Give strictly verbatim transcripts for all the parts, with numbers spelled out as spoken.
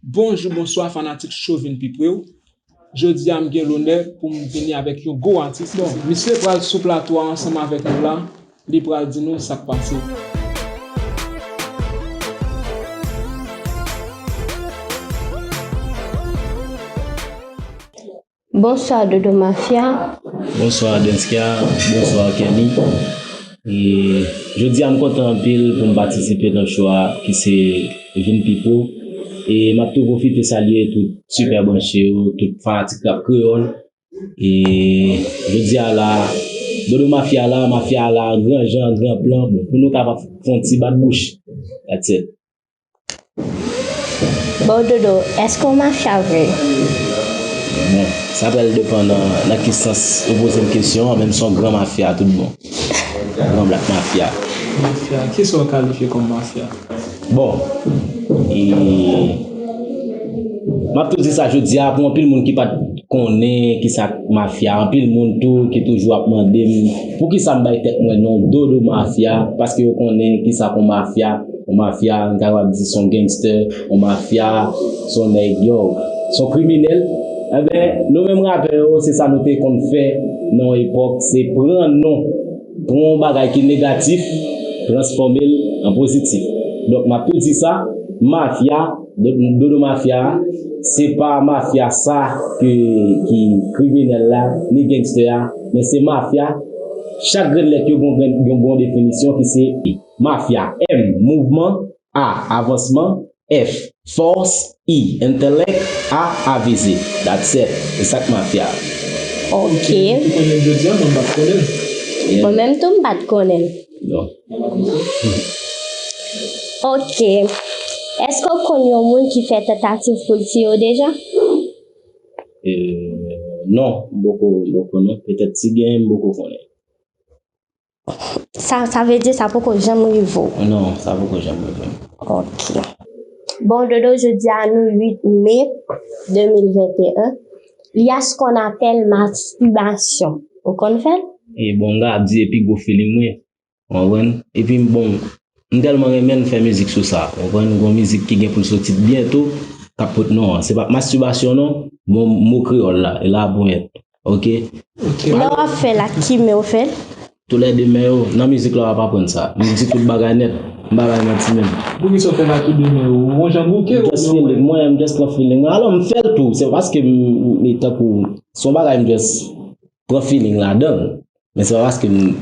Bonjou, bonswa fanatik Cho vin pi pre w. Jodi a m gen lonè pou m vini avèk yon gwo atis. Bon, misye pral sou plato a ansanm avèk nou la, li pral di nou sa k pase. Bonswa Dodo Mafya. Bonswa Denskia, bonswa Kenny. E jodi a m kontan anpil pou m patisipe nan show a ki se Vin Pi Pro. E m ap tou pwofite salye tout Super Branche yo, tout fanatik rap kreyòl. E jodi a la, Dodo Mafya la, Mafya la, gran jan, gran plan. Bon, pou nou kapab fè yon ti bat bouch. That's it. Bon Dodo, èske w mafya vre? Bon, sa pral depann nan, nan ki sans ou poze m kesyon an, men m se yon gran mafya tout bon. Gran blak mafya. Mafya, kisa w kalifye kòm mafya? Bon, e, m ap tou di sa jodi a pou anpil moun ki pa t konnen kisa k mafya, anpil moun tou ki toujou ap mande m poukisa m bay tèt mwen non Dodo Mafya, paske yo konnen kisa k yon mafya. Yon mafya, n kapab di se yon gangster, yon mafya, se yon nèg, yo, se yon kriminèl. Enben, nou menm rapè yo, se sa nou te konn fè nan yon epòk, se pran non, pran yon bagay ki negatif, transfòme l an pozitif. Donk, m ap tou di sa, mafya, Dodo Mafya, se pa mafya sa ki, ki kriminèl la, ni gangster a, men se mafya, chak grenn lèt yo gen yon grenn, yon bon definisyon ki se Mafya, M, mouvman, A, avansman, F, fòs, I, entèlèk, A, avize. That's it. Se sa k mafya. Ok. Ou konnen jodi a, mwen m pa t konnen l. Mwen menm tou m pa t konnen l. Non. Ok. Èske w konn yon moun ki fè tantativ pou l tiye w deja? Euh, non, m poko, m poko non. Petèt si genyen, m poko konnen. Sa, sa vle di sa poko janm rive w? Non, sa poko janm rive m. Ok. Bon, Dodo, jodi a nou uit me de mil venteyen. Il y a ce qu'on appelle masturbation. Ou konn fè l? E bon, m ka di epi gwo feeling mwen. Ou konprann? Epi bon, m tèlman renmen fè mizik sou sa. Ou konprann? Gon mizik ki gen pou l soti byento, k ap pot non an. Se pa mastibasyon non, bon mo kreyòl la, e la ponyèt. Ok? Lè w ap fè l ak ki men w fè l? Toulède men yo, nan mizik la w ap aprann sa. M di tout bagay nèt, m pa bay manti menm. Poukisa w fè l ak tou de men yo? Ou yon jan bouke ou Just feeling, mwen, m just pran feeling mwen. Alò, m fè l tou, se paske m, m, tankou, se yon bagay m just pran feeling ladan l. Men se pa paske m,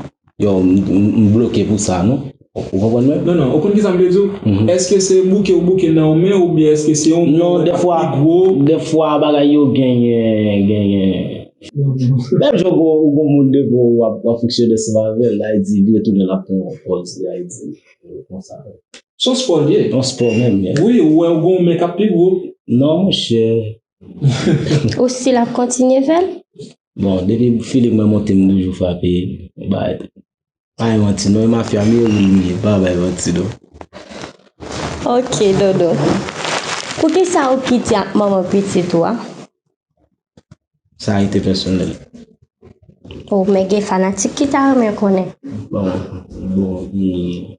yo, m, m, m bloke pou sa, non. Ou konprann mwen? Non, non, ou konn kisa m vle di w? Èske se bouke ou bouke nan yon men oubyen èske se yon men Non, ou wè k ap dèfwa, pi gwo? Dèfwa bagay yo genyen, genyen. Menm jan ou gon, ou gon moun devan w ap, w ap fonksyone ansanm avè l, la, li di, li retounen l ap pran yon pòz, la, li di, konsa. Se yon spò l ye. Yon spò menm, yeah. Wi, ou wè ou gon men k ap pi gwo. Non, monchè. Ou still ap kontinye fè l? Bon, depi feeling mwen monte, m toujou frape. Bay, bay manti, non, e mafya m ye, wi, m ye, pa bay manti, non. Ok, Dodo. Poukisa ou kite ak manman pitit ou a? Sa rete pèsonèl. O, men gen fanatik ki ta renmen konnen. Bon, bon, e,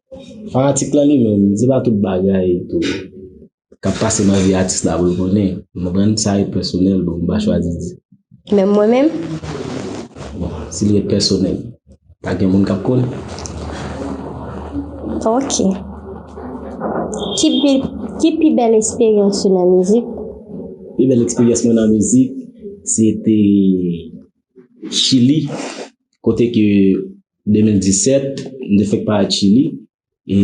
fanatik lan li menm, se pa tout bagay tou k ap pase nan vi atis la pou l konnen. Ou konprann? Sa rete pèsonèl, bon, m pa chwazi di. Men mwen menm? Bon, si l rete pèsonèl, pa gen moun k ap konnen. Ok. Ki pi, ki pi bèl eksperyans ou nan mizik? Pi bèl eksperyans mwen nan mizik, se te Chili, kote ke de mil disèt, m te fèk parèt Chili, e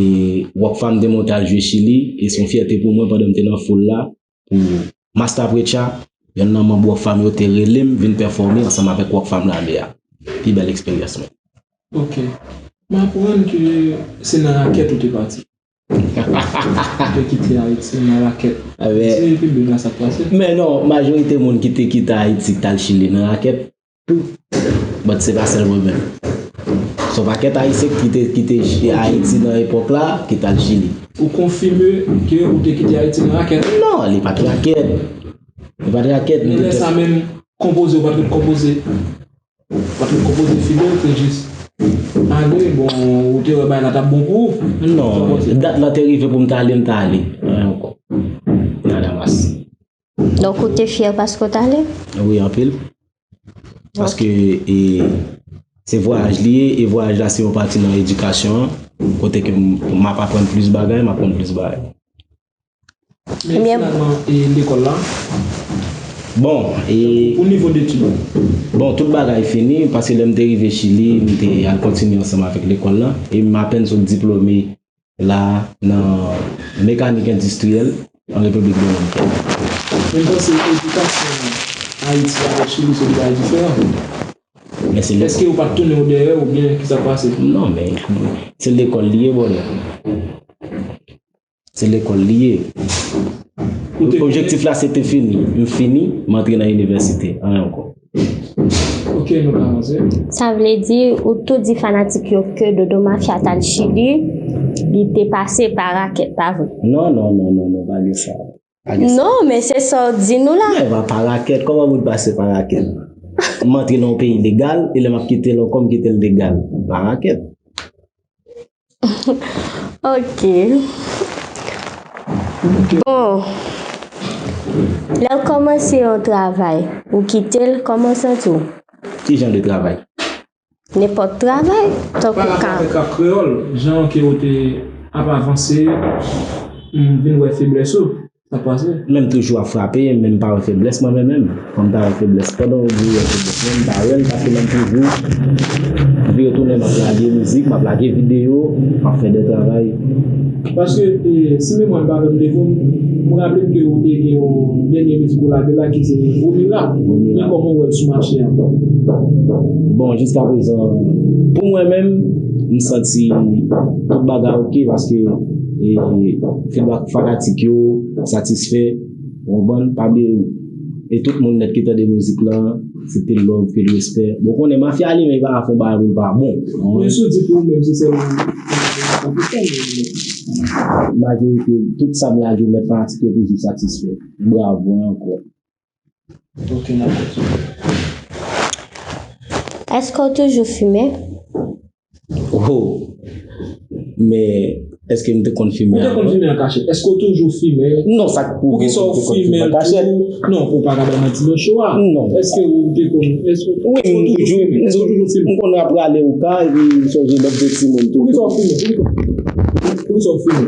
Rockfam te monte al jwe Chili, e se yon fyète pou mwen pandan m te nan foul la, pou Masta Precha, yonn nan manm Rockfam yo te rele m vin pèfòme ansanm avèk Rockfam Lame a. Pi bèl eksperyans mwen. Ok. M aprann ke se nan rakèt ou te pati. Ou te kite Ayiti nan rakèt. Avè- Di piblik la sa k pase. Men non, majorite moun ki te kite Ayiti k t al Chili nan rakèt tou. But se pa sèl mwen menm. Se yon pakèt Ayisyen ki te kite Ayiti nan epòk la, ki t al Chili. Ou konfime ke ou te kite Ayiti nan rakèt? Non, li pa t rakèt. Li pa t rakèt, Men li lè te sa menm, konpoze ou pa t konpoze. Ou pa t konpoze fidèl, te jis ale, bon, ou te wè bagay la t ap bon pou ou. Non, dat la te rive pou m t ale, m t ale. Anyen ankò. Nada mas. Donk, ou te fyè paske w t ale? Wi, anpil. Paske e, se vwayaj li ye, e vwayaj la se yon pati nan edikasyon an, kote ke m, m ap aprann plis bagay, m ap konn plis bagay. Men finalman, e lekòl la? Bon, e pou nivo detid? Bon, tout bagay fini, paske lè m te rive Chili, m te al kontinye ansanm avèk lekòl la, e m apèn sot diplome la nan mekanik endistriyèl an Repiblik Dominikèn. Men m panse edikasyon Ayiti avèk Chili se de bagay diferan. Men se lè Èske yo pa t tounen w dèyè oubyen ki sa k pase? Non, men se lekòl li ye, bònè. Se lekòl li ye. Objektif la se te fini. M fini, m antre nan inivèsite. Anyen ankò. Ok, nou ka avanse. Sa vle di, ou tou di fanatik yo ke Dodo Mafya t al Chili, li te pase pa rakèt, pa vre? Non, non, non, non, non, pa gen sa. Pa gen sa. Non, men se sa w di nou la. Men pa, pa rakèt, kòman moun pase pa rakèt? M antre nan yon peyi legal, e lè m ap kite l ankò, m kite l legal. Pa rakèt. Ok. Bon. Lè w kòmanse yon travay, ou kite l, kòman w santi w? Ki jan de travay? Nenpòt travay, tankou ka. Pa rapò avèk rap kreyòl, jan ke w te ap avanse, m vin wè feblès ou. Sa pase. Men m toujou ap frape, men m pa wè feblès mwen menm menm. Fò m ta wè feblès. Pandan w di w wè feblès mwen, m pa wè l, paske lè m toujou vire tounen, m ap lage mizik, m ap lage videyo, m ap fè de travay. Paske, e, si memwa m pa fè m defo m, m raple m ke ou te gen yon dènye mizik ou lage la ki se Vomi La. Vomi La. Men kòman w wè l sou mache a? Bon, jiskaprezan, pou mwen menm, m santi tout bagay oke paske, e, fidbak fanatik yo satisfè. Ou konprann? Pa bliye, e tout moun nèt ki tande mizik lan, se pil love, pil respè. Bon, konnen mafya li menm, li pa ka fè yon bagay pou l pa bon. Men si w di pou ou menm, se sèlman majorite, tout sa m lage nèt, fanatik yo toujou satisfè. Bravo ankò. Ok, n ap kontinye. Èske w toujou fimen? Oh! Men, èske m te konn fimen avan? Ou te konn fimen an kachèt. Èske w toujou fimen? Non, sa k pwouve ke m te konn fimen an kachèt. Non, ou pa ka bay manti nan show a. Non. Èske ou te konn, èske, wi, èske w toujou fimen? Èske w toujou fimen? M konn ap prale Hookah, epi m sonje lè m te timoun tou. Poukisa w fimen? Poukisa w fimen?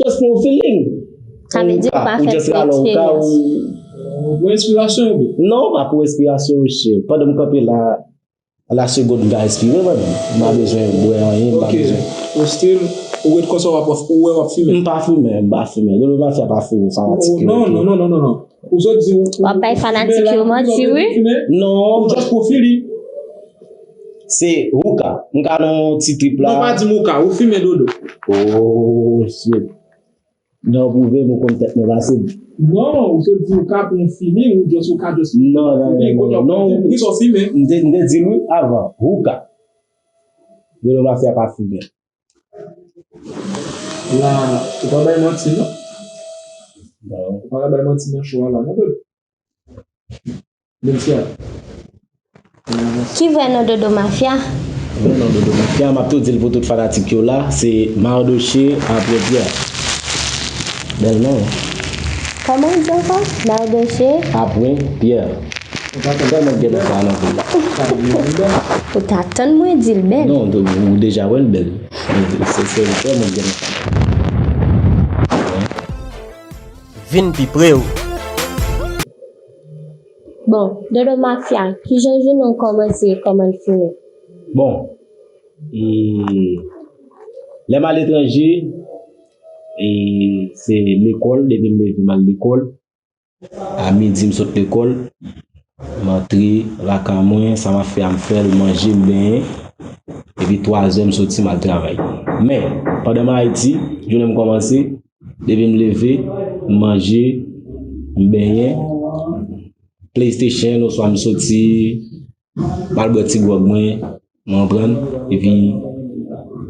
Just pou yon feeling. Sa vle di ou pa fè pou eksperyans. Ou pran enspirasyon oubyen? Non, pa pou enspirasyon, monchè. Pandan m kanpe la, a la segonn, m ka enspire mwen menm. M pa bezwen bwè anyen, m pa bezwen. Ok. Ou still, ou ret konsa, w ap, ou wè w ap fimen? M pa fimen, m pa fimen. Dodo Mafya pa fimen, fanatik yo. Non, non, non, non, non, non. Ou sot di ou, w ap bay fanatik yo manti, wi. Non. Ou just pou feeling. Se Hookah. M ka nan yon ti trip la. Non, pa di m Hookah, ou fimen Dodo. Oh, shit. Non, pwouve m ou konn tèt mwen pase m. Non, ou sot di ou ka pou yon feeling, ou just, ou ka just. Non, non, non, non, non. Poukisa w fimen? M te, m te di l wi avan. Hookah. Dodo Mafya pa fimen. La, ou pa bay manti, non. Non. Ou pa ka bay manti nan show a la, non, bebe. Ki vrè non Dodo Mafya? Vrè non Dodo Mafya, m ap tou di l pou tout fanatik yo la, se Mardoché apre Pierre. Bèl non, wi. Kòman w di ankò? Mardoché? Apre Pierre. Ou pa tèlman gen non sa nan vil la. Ou ta tann mwen di l bèl. Non, ou deja wè l bèl. Se, se vrèman gen non sa. Vin pi pre w. Bon, Dodo Mafya, kijan jounen w kòmanse, kòman l fini? Bon, e, lè m aletranje, e, se lekòl, depi m leve m al lekòl. A midi m sot lekòl, m antre lakay mwen, sa m ap fè a m fè l, manje, m benyen, epi twazè m soti m al travay. Men, pandan m Ayiti, jounen m kòmanse, depi m leve, m manje, m benyen, PlayStation, oswa m soti, m al bwè ti gwòg mwen, m konprann, epi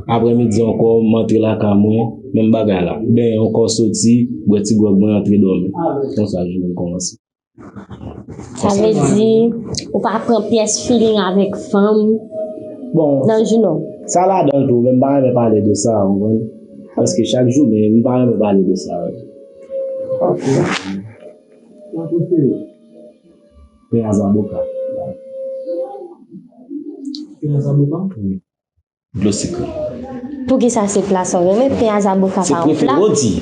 aprè midi ankò, m antre lakay mwen, menm bagay la. M benyen ankò, soti, bwè ti gwòg mwen, antre dòmi. Konsa jounen m kòmanse. Sa vle di, ou pa pran pyès feeling avèk fanm nan jounen w? Bon, sa ladan l tou, men m pa renmen pale de sa, ou konprann? Paske chak jounen, m pa renmen pale de sa, wi. Ok. Pla prefere w? Pen a zaboka. Pen a zaboka? Wi. Dlo sikre. Poukisa se pla sa w renmen? Pen a zaboka pa yon pla. Se prefere w di.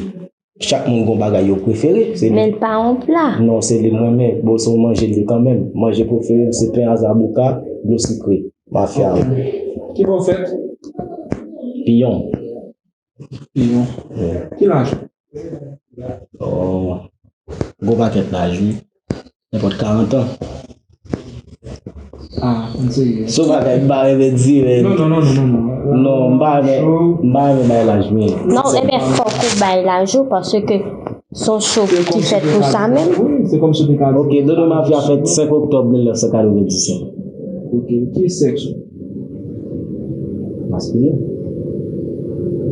Chak moun gon bagay yo prefere. Se li. Men l pa yon pla. Non, se li m renmen. Bon, se yon manje li kanmenm. Manje prefere m se pen a zaboka, dlo sikre. Mafya. Ki bò w fèt? Piyon. Piyon. Ki laj ou? Oh, gwo pakèt laj wi. Nenpòt karant an. Ah, m serye. Se yon bagay m pa renmen di, men. Non, non, non, non, non, non. Non, m pa renmen, m pa renmen bay laj mwen. Non, ebyen, fòk ou bay laj ou, paske se yon show ki fèt pou sa menm. Wi, se kòmsi w te ka di. Ok, Dodo Mafya fèt senk oktòb mil nèf san katrevendisenk. Ok, ki sèks ou? Maskilen.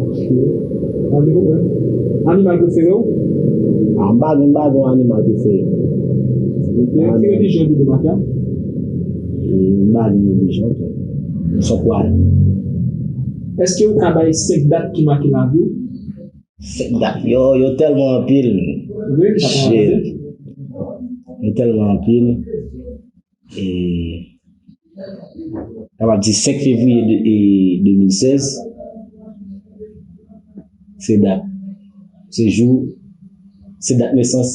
Ok. Pa gen pwoblèm. Animal prefere w? Ah, m pa gen, m pa gen yon animal prefere. Ok. Ki relijyon Dodo Mafya? M pa gen relijyon tou. M se yon kwayè. Èske ou ka bay senk dat ki make lavi w? Senk dat. Yo, yo tèlman anpil. Wi, sa pa anpil. Yo tèlman anpil. E, kapab di senk fevriye de, e, de mil sèz, se dat, se jou, se dat nesans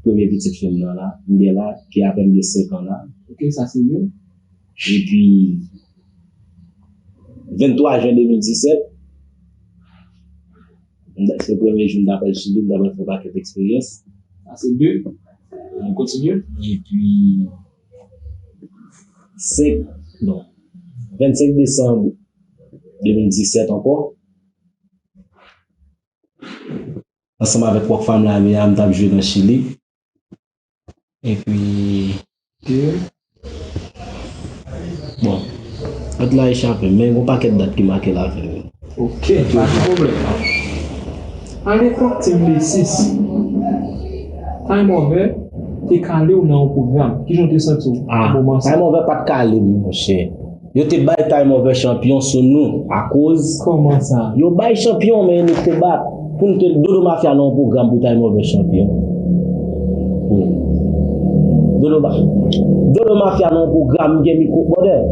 premye pitit fi m nan la, m gen la, ki apèn gen senk an la. Ok, sa se youn. Epi, venntwa jen de mil disèt, m ta, se premye jou m ta pral Chili, m ta pral fè yon pakèt eksperyans. Sa se de. Ann kontinye. Epi, senk, non, vennsenk desanm de mil disèt ankò, ansanm avèk Rockfam Lamè a, m t ap jwe nan Chili. Epi, bon, lòt la echape m, men gon pakèt dat ki make lavi m. Ok, pa gen pwoblèm. Alepòk Team B six, Time Over te kale w nan yon pwogram. Kijan w te santi w nan moman sa? Time Over pa t kale m, monchè. Yo te bay Time Over chanpyon sou nou, akoz. Kòman sa? Yo bay chanpyon, men nou te bat. Pou nou te Dodo Mafya nan yon pwogram pou Time Over chanpyon. Dodo, Dodo Mafya nan yon pwogram, m gen mikwo, brother.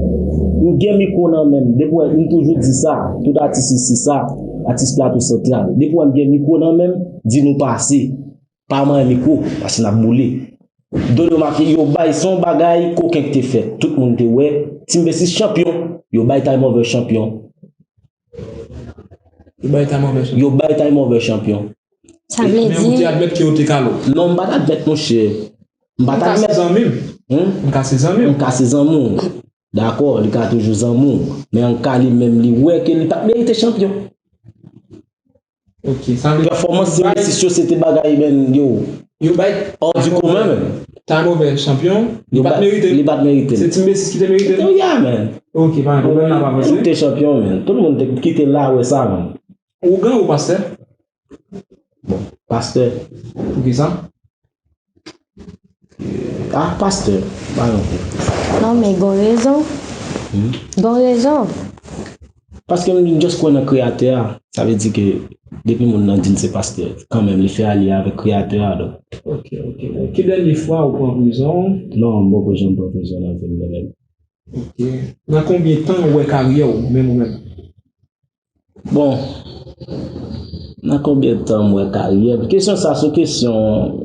M gen mikwo nan men m. Depi w wè, m toujou di sa. Tout atis isi sa, atis Plato Santral. Depi w wè m gen mikwo nan men m, di nou pase. Pa manyen mikwo, paske n ap boule. Dodo Mafya, yo bay, se yon bagay koken ki te fèt. Tout moun te wè. Team B six chanpyon. Yo bay Time Over chanpyon. Yo bay Time Over chanpyon. Yo bay Time Over chanpyon. Sa vle di. Men ou te admèt ke yo te kale w? Non, m pa t admèt, monchè. M pa t admèt. M kase zanmi m. M kase zanmi m. M kase zanmi w. Dakò, li ka toujou zanmi w. Men Anka li menm, li wè ke li pa t merite chanpyon. Ok, sa vle di. Pèfòmans Team B six yo, se te bagay, men, yo. Yo bay. Hors du commun, men. Time Over chanpyon, li pa t merite. Li pa t merite. Se Team B six ki te merite l? Yeah, man. Ok, pa gen pwoblèm, n ap avanse. Nou te chanpyon, men. Tout moun te kite la wè sa, man. Ougan ou pastè? Bon, pastè. Poukisa? Ah, pastè, pa yon. Non, men gon rezon. Gon rezon. Paske m just kwè nan Kreyatè a. Sa vle di ke depi moun nan di l se pastè, kanmenm, li fè alye avèk Kreyatè a, donk. Ok, ok. Ki dènye fwa ou pran prizon? Non, m poko janm pran prizon nan vi m, menm. Ok. Nan konbyen tan ou wè karyè w, menm ou menm? Bon, nan konbyen tan m wè karyè m? Kesyon sa, se yon kesyon,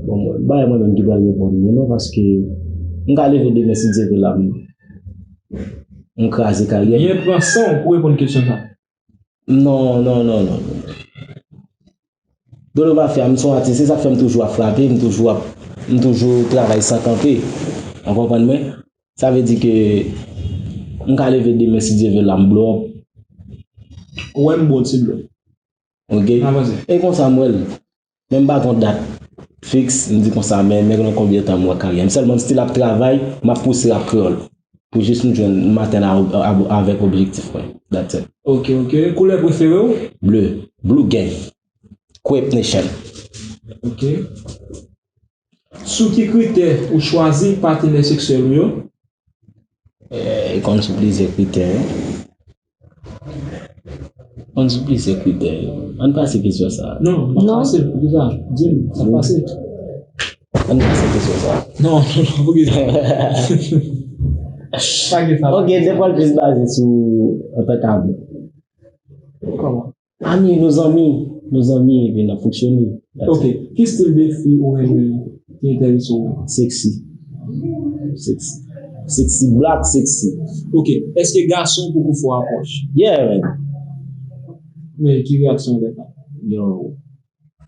bon, mwen, bay mwen menm ki pral reponn li, non, paske m ka leve demen, si Dye vle, la, m, m kraze karyè m. Byen pran san w pou reponn kesyon sa. Non, non, non, non, non. Dodo Mafya, m se yon atis, se sa k fè m toujou ap frape, m toujou ap, m toujou travay san kanpe. Ou konprann mwen? Sa vle di ke m ka leve demen, si Dye vle, la, m blow up. Ou wè m bon, ti blow. Ok? Avanse. E konsa m wè l. Men m pa gon dat fiks, m di konsa, men, men nan konbyen tan m wè karyè m. Sèlman m still ap travay, m ap pouse rap kreyòl. Pou jis m jwenn, m atenn a, a, avèk objektif mwen. That's it. Ok, ok. Koulè prefere w? Ble. Blue Gang. Crip Nation. Ok. Sou ki kritè ou chwazi patnè seksyèl ou yo? Eh, konn sou plizyè kritè, wi. Konn sou plizyè kritè, wi. Ann pase kesyon sa a. Non, non, pase l, poukisa? Di m, sa pase. Ann pase kesyon sa. Non, non, non, pou ki sa? Pa gen sa. Ok, de pwen plis baze sou antank ami. Kòman? Ami, nou zanmi, nou zanmi, epi n ap fonksyone. Ok, ki stil de fi ou renmen ki enterese w? Sexy. Sexy. Sexy, black sexy. Ok, èske gason poko fè w apwòch? Yeah, man. Men ki reyaksyon w fè sa? Yo.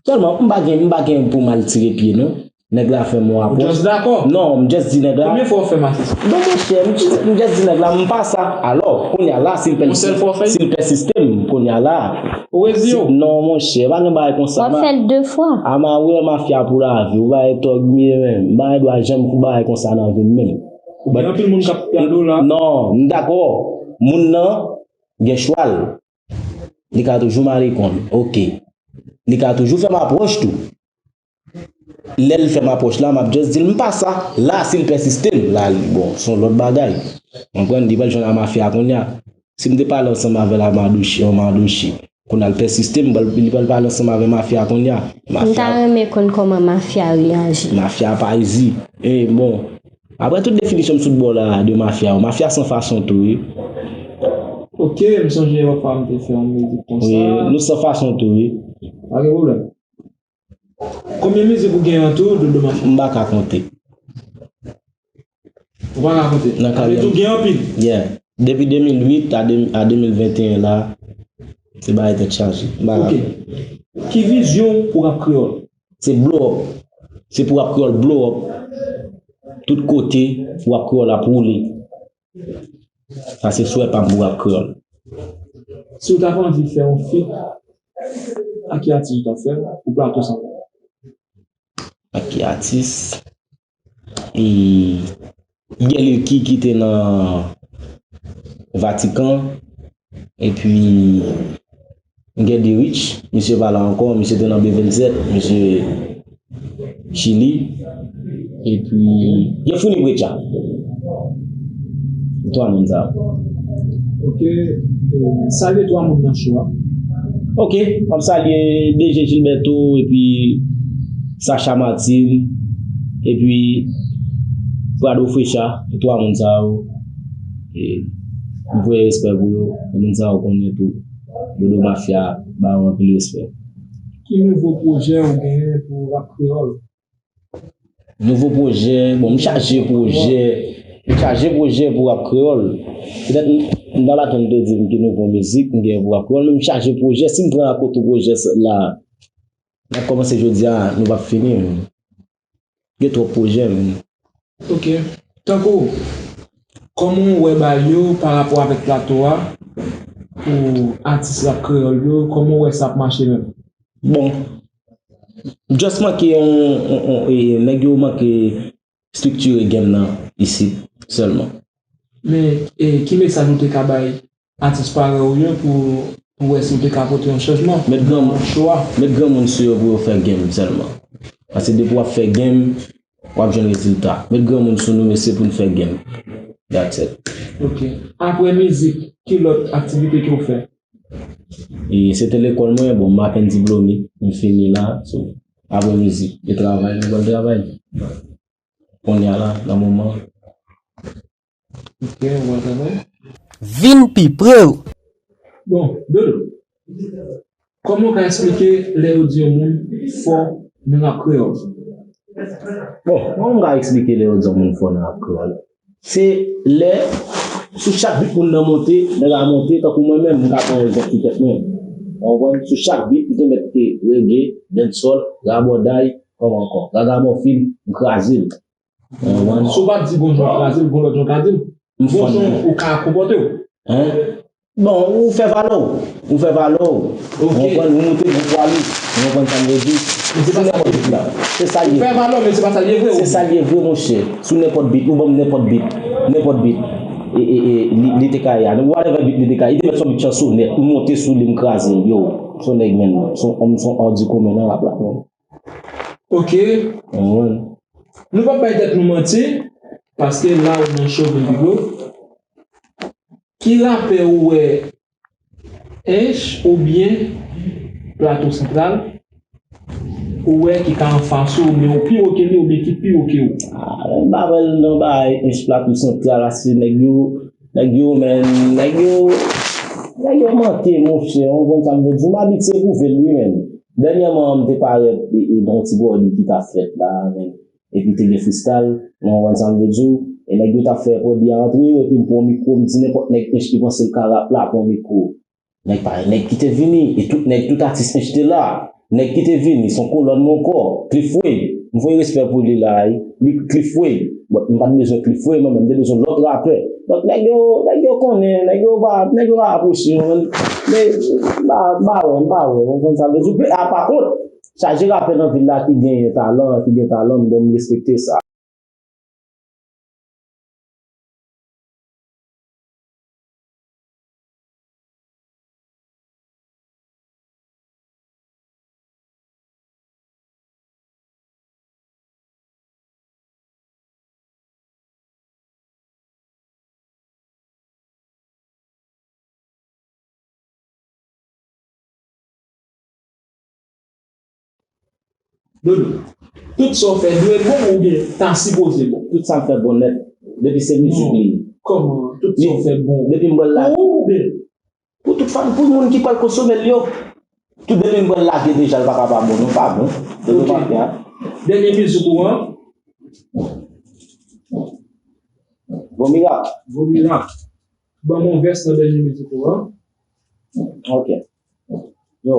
Sèlman, m pa gen, m pa gen pou m al tire pye, non. Nèg la fè m yon apwòch. Just dakò. Non, m just di nèg la. Konbyen fwa w fè m asiste? Non, monchè, m just, m just di nèg la, m pa sa. Alò, kounye a la, si l pèsiste, si l pèsiste m, kounye a la. Ou rezi yo? Non, monchè, pa gen bagay konsa. W ap fè l de fwa. Ama wè mafya pou lavi, ou pa e tòg mye menm. M pa gen dwa janm fè bagay konsa nan vi m menm. Ou gen anpil moun k ap gade w la. Non, m dakò. Moun nan gen chwa l. Li ka toujou mare kont. Ok. Li ka toujou fè m apwòch tou. Lè l fè m apwòch la, m ap just di l m pa sa. La, si l pèsiste m, la, li, bon, se yon lòt bagay. Konprann? Li pral jwenn a mafya kounye a. Si m te pale ansanm avè l a madouchi, yon madouchi, kounye a l pèsiste m, li pral pale ansanm avè mafya kounye a. M ta renmen konn kòman mafya reyaji. Mafya pa izi. E bon, apre tout definisyon m sot ba w la de mafya, mafya san fason tou, wi. Ok, m sonje yon fwa m te fè yon mizik konsa. Wi, nou san fason tou, wi. Pa gen pwoblèm. Konbyen mizik ou gen an tou, Dodo Mafya? M pa ka konte. Ou pa ka konte. Nan karyè m. Ou gen anpil. Yeah. Depi de mil uit a de, a de mil venteyen la, se bagay tèt chaje. M pa ka konte. Ok. Ki vizyon pou rap kreyòl? Se blow up. Se pou rap kreyòl blow up. Tout kote pou rap kreyòl ap woule. Sa se swè pa m pou rap kreyòl. Si w ta anvi fè yon feat, ak ki atis ou t ap fè l pou Plato Santral? Ak ki atis? E, gen Lil Key ki te nan Vatikan. Epi, gen Derich, misye pa la ankò, misye te nan B vennsèt, misye Chili. Epi, gen Founi Bretcha. Twa moun sa yo. Ok, eh, salye twa moun nan show a. Ok, m ap salye D J Gilberto epi Sacha Martin epi Prado Frecha, twa moun sa yo. E, m voye respè pou yo, e moun sa yo konnen tou. Dodo Mafya ba yo anpil respè. Ki nouvo pwojè ou genyen pou rap kreyòl? Nouvo pwojè, bon, m chaje pwojè. M chaje pwojè pou rap kreyòl. Petèt m, m ta pa janm te di m ki nouvo mizik m gen pou rap kreyòl, men m chaje pwojè. Si m pran ak oto pwojè la, n ap kòmanse jodi a, nou p ap fini. Gen twòp pwojè, men. Ok. Tankou, kòman w wè bagay yo pa rapò avèk plato a pou atis rap kreyòl yo? Kòman w wè sa ap mache menm? Bon, just manke yon, yon, yon, e, nèg yo manke estriktire game nan isit sèlman. Men, e, ki mesaj ou te ka bay atis parèy ou yo pou, pou wè si w te ka pote yon chanjman nan show a? Met granmoun sou yo pou yo fè game sèlman. Paske depi w ap fè game, w ap jwenn rezilta. Met granmoun sou nou, mesye, pou n fè game. That's it. Ok. Apre mizik, ki lòt aktivite ke w fè? E se te lekòl mwen, bon, m apèn diplome, m fini la, so, apre mizik, e travay, mwen pral travay. Kounye a la, nan moman. Ok, ou pral travay? Vin pi pre w. Bon, Dodo, kòman w ka eksplike lè yo di yon moun fò nan rap kreyòl? Bon, kòman m ka eksplike lè yo di yon moun fò nan rap kreyòl? Se lè, sou chak beat moun nan monte, nèg la monte, tankou mwen menm, m ka pran egzanp sou tèt mwen. Ou konprann? Sou chak beat, m te mèt te reggae, dancehall, rabòday, kòman ankò? Ragamòfin, m kraze l. Ou konprann? Si w pa di gon jan w kraze l, gon lòt jan w ka di l. Gon jan ou ka konpòte w. Hein? Bon, ou fè valè w. Ou fè valè w. Ou konprann, ou moute gwo pwa li. Ou konprann sa m vle di? Sou nenpòt beat la. Se sa l ye. Ou fè valè w, men se pa sa l ye vre. Se sa l ye vre, monchè. Sou nenpòt beat, ou ban m nenpòt beat. Nenpòt beat. E, e, e, li, li te ka ye a. Whatever beat li te ka ye. Li te mèt se yon beat chansonèt. Ou monte sou li, m kraze l. Yo, se yon nèg, men. Se yon, se yon òdi komen nan rap la, men. Ok. Nou p ap bay tèt nou manti, paske la ou nan show Vin Pi Pre w. Ki rapè ou wè Ench oubyen Plato Santral ou wè ki ka anfas ou, oubyen ou pi wo ke li, oubyen ki pi wo ke ou? Ah, men m pa wè l nan bagay Ench Plato Santral la, se nèg yo, nèg yo, men, nèg yo, nèg yo manke, monchè, ou konprann sa m vle di, m abitye pwouve l, wi, men. Dènyèman, m te parèt, e, e, nan yon ti bòdi ki t ap fèt la, men. Epi te gen freestyle, ou konprann sa m vle di w, e nèg yo t ap fè pwòd li a antre yo, epi m pran mikwo, m di nenpòt nèg Ench ki panse l ka rap la, pran mikwo. Nèg pa, nèg ki te vini, e tout nèg, tout atis Ench te la. Nèg ki te vini, se yon kolòn mwen ankò, Cliff Wade. M voye respè pou li la, wi. Li, Cliff Wade. Bon, m pa t bezwen Cliff Wade, mwen menm, m te bezwen lòt rapè. Donk, nèg yo, nèg yo konnen, nèg yo pa, nèg yo pa apwoche yo, men, men, m pa, m pa wè, m pa wè, ou konprann sa m vle di w. A, pa kont, chaje rapè nan vil la ki genyen talan, ki gen talan, m, donk, m respekte sa. Dodo, tout sa w fè dwe bon oubyen ta sipoze bon? Tout sa m fè bon nèt. Depi se mizik li ye. Kòman? Tout sa w fè bon. Depi m pral lage. Pou ou oubyen? Pou tout fan, pou moun ki pral konsome l yo. Tout depi m pral lage deja, l pa ka pa bon, non, pa bon. Dodo pa fè a. Dènye mizik ou an? Bon mirak. Bon mirak. Ban m yon vès nan dènye mizik ou an. Ok. Yo,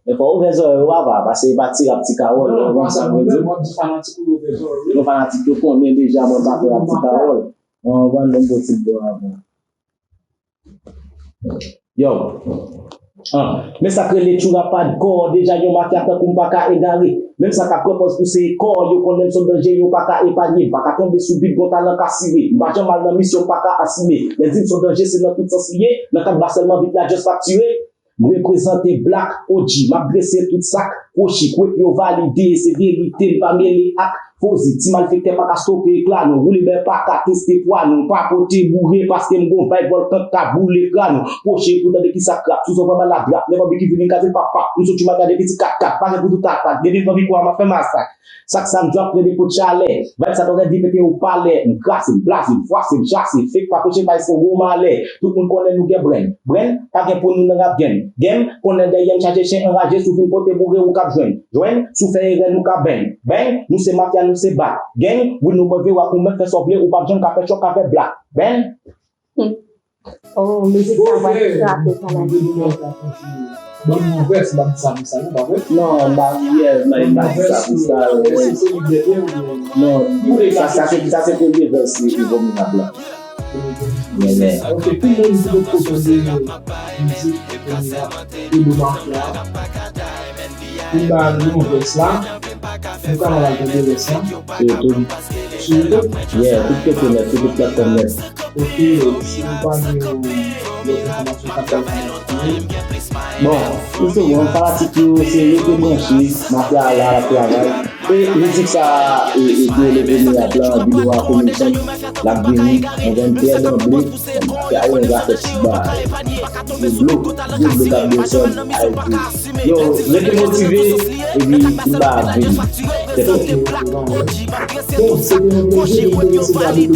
men fò w ouvè zòrèy ou papa, paske e pa ti rap ti kawòl, ou konprann sa m vle di? Non, pa sa pwoblèm, w ap di fanatik ou yo ouvè zòrèy yo. Non, fanatik yo konnen deja mwen pa fè rap ti kawòl. Mwen, mwen, mwen, bon ti bò avan. Yo. Ah, men sa k rele tchoura pa d kò, deja yon mafya tankou m pa ka egare. Menm sa k ap pran pòz pou se kò, yo konnen m se yon danje, yo pa ka epanye. M pa ka tonbe sou bit, gon talan ka sire. M pa janm al nan misyon, m pa ka asime. Lè di m se yon danje, se nan tout sans li ye. Nan kad ba sèlman bit la just faktire. M reprezante Black O G, m ap drese tout sa k kwochi, kwek yo valide, se verite, m pa mele ak fozi. Ti malfektè pa ka stope ekla nou, woule bè pa ka teste pwa nou, pa pote boure paske m gon vibe vòlkan k ka boule kran nou. Pwoche pou tande ki sa k rap, sou son fè malad rap, lè bòbi ki vini m kaze pap pap, m sot choumacha depi ti kat kat, pa gen pou tout atak, depi m pran mikwo a m ap fè masak. Sak sa m drop rele pot chalè. Vibe sa tò rèd li pete ou palè. M krase, m blaze, m fwase, m chase. Fake pa poche pa eskongo malè. Tout moun konnen nou gen brenn. Brenn, pa gen pou nou nan rap game. Game, konnen dèyè m chaje chen anraje. Si w vin pote boure ou k ap jwenn. Jwenn, si w fè erè nou ka beng. Beng, nou se mafya, nou se bat. Gang, wi nou move w ak ou menm fè sa w vle ou p ap janm ka fè chòk avè black. Beng. Oh, mizik sa pral frape fanatik yo. Ban m yon vès, ban m sa, m sa, non, pa vre? Non, ba, yeah, man, ba, sa, sa, sa, non, sa, sa, se, sa, se premye vès, se, se Abominab la. Yeah, yeah. Ok, pou moun ki potko tande mizik, Abominab, Dodo Mafya, pou m ba nou yon vès la, nou ka al tande vès la. Sou YouTube? Sou YouTube? Yeah, tout kote nèt, tout platfòm nèt. Ok, si nou pa gen yon lòt enfòmasyon k ap bay fanatik yo. Bon, se bon, fanatik yo, se rete branche, mafya a la, l ap travay. E mizik sa a, e, e, ki rele Abominab la, videyo a Coming Soon, l ap vini, mwen menm Pierre Danblé, mafya yo, nou ka fè ti bagay. Dlo, dlo, dlo k ap desann, Ayiti. Yo, rete motive, epi m ba ap vini. Tèt fè. Bon, se te yon plezi pou m te resevwa Dodo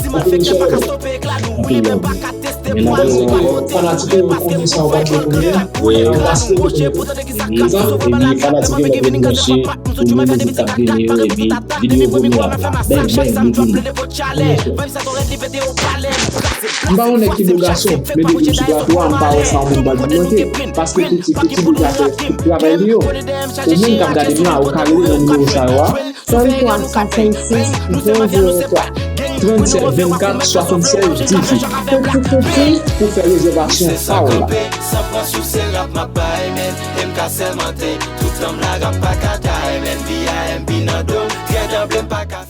Mafya nan show pou m goute. Anpil love. Anpil love. Men n ap wè w ankò. Fanatik yo konnen sa, ou pa t bezwen konnen. Wi. Ann pase konnen. Epi fanatik yo mèt vin branche pou nouvo mizik k ap vini yo, epi videyo Abominab la. Bèk, bèk, bèk, bèk. M pa yon nèg ki bo gason, men depi m sou plato a, m pa wè sa yon moun pral di m manke, paske Tutti, Tutti deja fè tout travay li yo. Ou menm k ap gade m la, ou ka rele nan nimewo sa yo a. Trannntwa, swasannsis, zewo zewo twa. Trannsèt, vennkat, swasannsèz, dizuit. Tutti, Tutti, pou fè rezèvasyon pa w la. San pran souf se rap m ap bay, men, e m ka sèmante, tout tan m la rap pa ka tay, men, V I M P nan do m, trè danble m pa ka